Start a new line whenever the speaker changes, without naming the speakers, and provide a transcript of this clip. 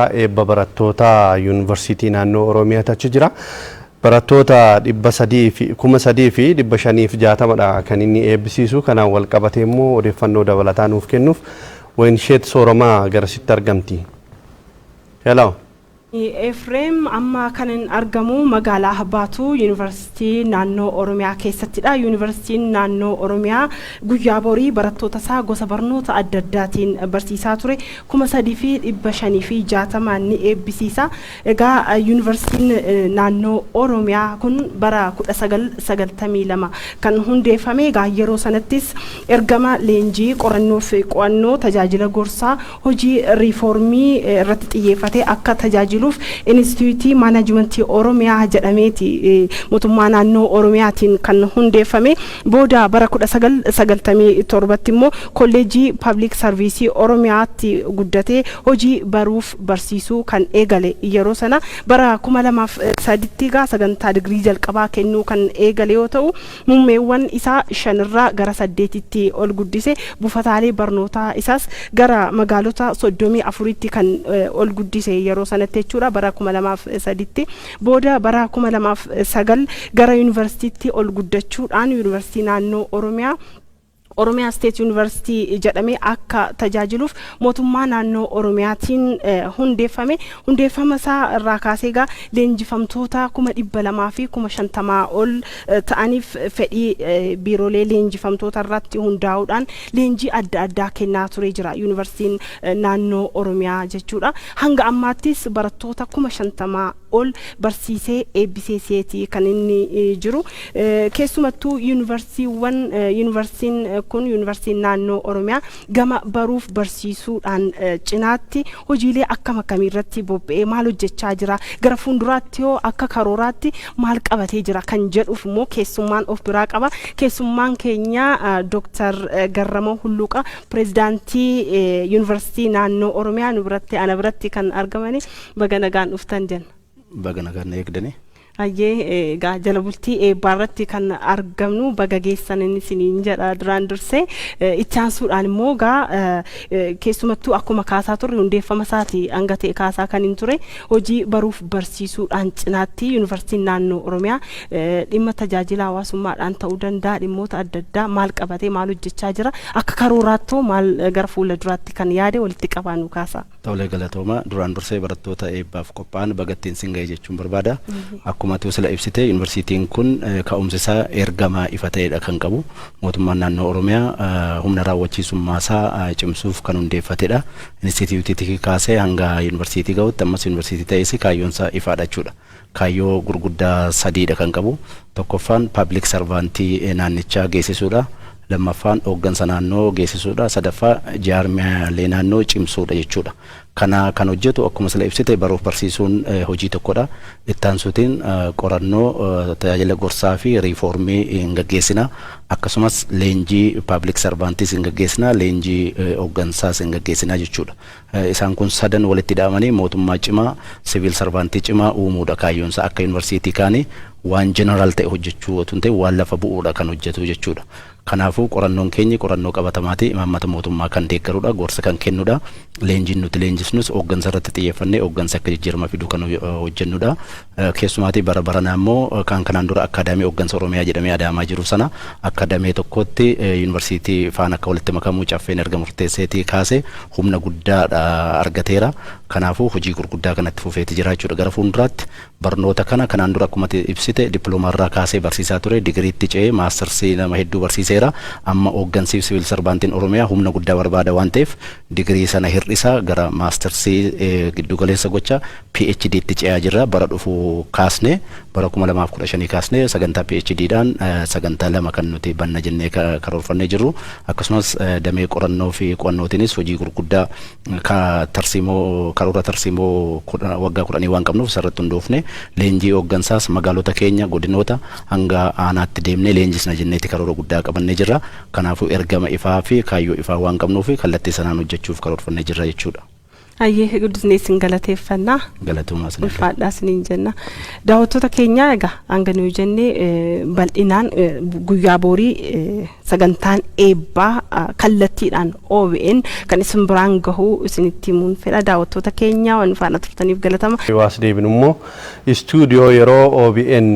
Eebba barattoota Yuunivarsiitii Naannoo Oromiyaatu achi jira. Barattoota 300 fi 3,560dha kan inni eebbisiisu. Kanaan wal qabatee immoo odeeffannoo dabalataa nuuf kennuuf Wayinsheet Sooramaa garasitti argamti. Hello.
Efreem, amma kan hin argamu magaalaa Baatuu, Yuunivarsiitii Naannoo Oromiyaa keessattidha. Yuunivarsiitiin Naannoo Oromiyaa guyyaa borii barattoota isaa gosa barnoota adda addaatiin barsiisaa ture 3,560 ni eebbisiisa. Egaa Yuunivarsiitiin Naannoo Oromiyaa kun bara 1992 kan hundeeffame. Egaa yeroo sanattis ergama leenjii, qorannoo fi qo'annoo, tajaajila gorsaa, hojii riifoormii irratti xiyyeeffatee akka tajaajiluuf Inistituutii Maanajimentii Oromiyaa jedhameeti mootummaa naannoo Oromiyaatiin kan hundeeffame. Booda bara 1997tti immoo Kolleejjii Pabliik Sarviisii Oromiyaatti guddatee hojii baruuf barsiisuu kan eegale yeroo sana. Bara 2003tti egaa sagantaa digirii jalqabaa kennuu kan eegale yoo ta'u, muummeewwan isaa shanirraa gara saddeetitti ol guddise. Buufataalee barnootaa isaas gara magaalota 34tti kan ol guddise yeroo sanatti jechuudha, bara 2003tti. Booda bara 2009 gara yuunivarsiitiitti ol guddachuudhaan Yuunivarsiitii Naannoo Oromiyaa, Oromiyaa State University jedhamee akka tajaajiluuf mootummaa naannoo Oromiyaatiin hundeeffame. Hundeeffama isaa irraa kaasee egaa leenjifamtoota 250,000 ol ta'aniif fedhii biiroolee leenjifamtoota irratti hundaa'uudhaan leenjii adda addaa kennaa ture jira Yuunivarsiitiin Naannoo Oromiyaa jechuudha. Hanga ammaattis barattoota 50,000 ol barsiisee eebbiseeseeti kan inni jiru. Keessumattuu yuunivarsiiwwan yuunivarsiitiin kun, Yuunivarsiitiin Naannoo Oromiyaa, gama baruuf barsiisuudhaan cinaatti hojiilee akkam akkamii irratti bobba'ee maal hojjechaa jira, gara fuulduraatti yoo akka karooraatti maal qabatee jira kan jedhuuf immoo keessummaan of biraa qaba. Keessummaan keenya Dooktar Garramoo Hulluuqa, pireezidaantii Yuunivarsiitii Naannoo Oromiyaa, nu biratti, ana biratti kan argamani. Baga nagaan dhuftan jenna.
Baga nagaan na eegdanii.
Hayyee, egaa jala bultii eebbaa irratti kan argamnu, baga geessan inni isiniin jedha duraan dursee. Itti aansuudhaan immoo egaa keessumattuu akkuma kaasaa turre, hundeeffama isaati hanga ta'e kaasaa kan hin ture, hojii baruuf barsiisuudhaan cinaatti Yuunivarsiitiin Naannoo Oromiyaa dhimma tajaajila hawaasummaadhaan ta'uu danda'a, dhimmoota adda addaa maal qabatee maal hojjechaa jira, akka karooraattoo maal gara fuula duraatti kan yaade walitti qabaanu kaasa.
Tolee, galatooma. Duraan dursee barattoota eebbaaf qophaa'an bagattiin sin ga'e jechuun barbaada. Akkuma ati sila ibsite, yuunivarsiitiin kun ka'umsi isaa ergama ifa ta'edha kan qabu. Mootummaan Naannoo Oromiyaa humna raawwachiisummaa isaa cimsuuf kan hundeeffatedha. Inistituutiitii kaasee hanga yuunivarsiitii ga'utti, ammas yuunivarsiitii ta'es, kaayyoon isaa ifaadha jechuudha. Kaayyoo gurguddaa sadiidha kan qabu. Tokkoffaan public servantii naannichaa geessisuudha. Lammaffaan hooggansa naannoo geessisuudha. Sadaffaa jaarmiyaalee naannoo cimsuudha jechuudha. Kana kan hojjetu, akkuma sila ibsite, baruuf barsiisuun hojii tokkodha. Ittaansuutiin qorannoo, tajaajila gorsaa fi riifoormii hin gaggeessina. Akkasumas leenjii public servantiis hin gaggeessina, leenjii hooggansaas hin gaggeessina jechuudha. Isaan kun sadan walitti hidhamanii mootummaa cimaa, civil servantii cimaa uumuudha kaayyoonsa. Akka yuunivarsiitii kaanii waan general ta'e hojjechuu otoo hin ta'in, waan lafa bu'uudha kan hojjetu jechuudha. Kanaafuu qorannoon keenya qorannoo qabatamaati, imaammata mootummaa kan deeggarudha, gorsa kan kennudha. Leenjiin nuti leenjisnus hooggansa irratti xiyyeeffannee hooggansa akka jijjiirama fiduu kan hojjennudha. Keessumaatii bara baranaa immoo kan kanaan dura Akkaadaamii Hooggansa Oromiyaa jedhamee adaamaa jiru sana akka damee tokkotti yuunivarsiitii faana akka walitti makamuu caffeen erga murteesseetii kaase humna guddaadha argateera. Kanaafuu hojii gurguddaa kanatti fufeeti jira jechuudha. Gara fuulduraatti barnoota kana kanaan dura akkuma ibsite dippiloomaarraa kaasee barsiisaa ture, digiriitti ce'ee maastarsii nama hedduu barsiiseera. Amma hooggansiif civil servantiin Oromiyaa humna guddaa barbaada waan ta'eef, digirii sana hir'isaa gara maastarsii giddugaleessa gocha PhDtti ce'aa jirra. Bara dhufu kaasne, bara 2015 kaasne, sagantaa PhDdhaan sagantaa lama kan nuti banna jennee karoorfannee jirru. Akkasumas damee qorannoo fi qo'annootiinis hojii gurguddaa tarsiimoo, karoora tarsiimoo waggaa 10 waan qabnuuf isarratti hundoofne, leenjii hooggansaas magaalota keenya, godinoota hanga aanaatti deemnee leenjisna jenneeti karoora guddaa qabannee jirra. Kanaafuu ergama ifaa fi kaayyoo ifaa waan qabnuuf kallattii sanaan hojjechuuf karoorfannee jirra jechuudha.
Hayyee, guddisnee isin galateeffannaa.
Galatoomaa isin.
Ulfaadhaa isiniin jenna. Daawwattoota keenya, egaa hanga nuyi jennee bal'inaan guyyaa boorii sagantaan eebbaa kallattiidhaan OBN kan isin biraan gahuu isinitti himuun fedha. Daawwattoota keenya, waan faana turtaniif galatama.
Waas deebinu immoo istuudiyoo yeroo OBN.